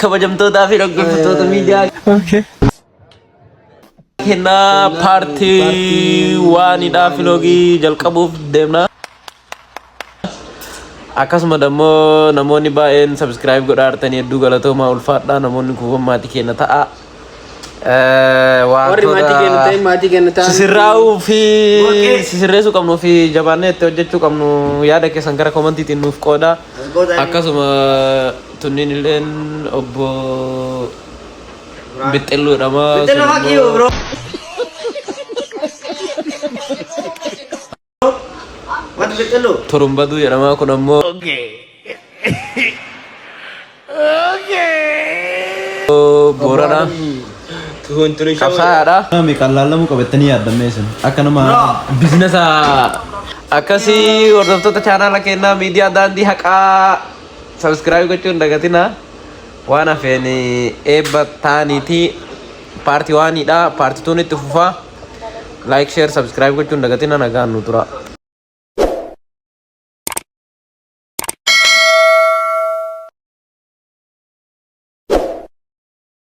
Kabajamtootaa fi dhaggeeffattoota miidiyaa kennaa paartii waanidha filoogii jalqabuuf deemna. Akkasuma dammoo namoonni baay'een subscribe godhaa jirtanii hedduu galatoomaa ulfaadhaa namoonni kuuwwan maatii keenya ta'a. Warri maatii keenya ta'e maatii keenya ta'an. Sisirraa'uu fi sisirreessuu qabnuu fi jabaannee itti hojjechuu qabnu yaada keessan gara komantiitiin nuuf qooda. Akkasuma tunniin illeen obbo Bixxilluu jedhama. Bixxilluu fuck you bro. What Bixxilluu? Turumbaduu jedhama kun ammoo. Boorana. Qabsaa'aadha. Meeqaan laallamuu qabattanii yaaddammee isin akka nama Biizinasa akkasii hordoftoota chaanaala keenyaa miidiyaa daandii haqaa subscribe gochuun hin dagatinaa. Waan hafeen eebba taaniiti paartii waaniidha. Paartii tuun itti fufaa. Like, share, subscribe gochuun dagatina nagaan nu tura.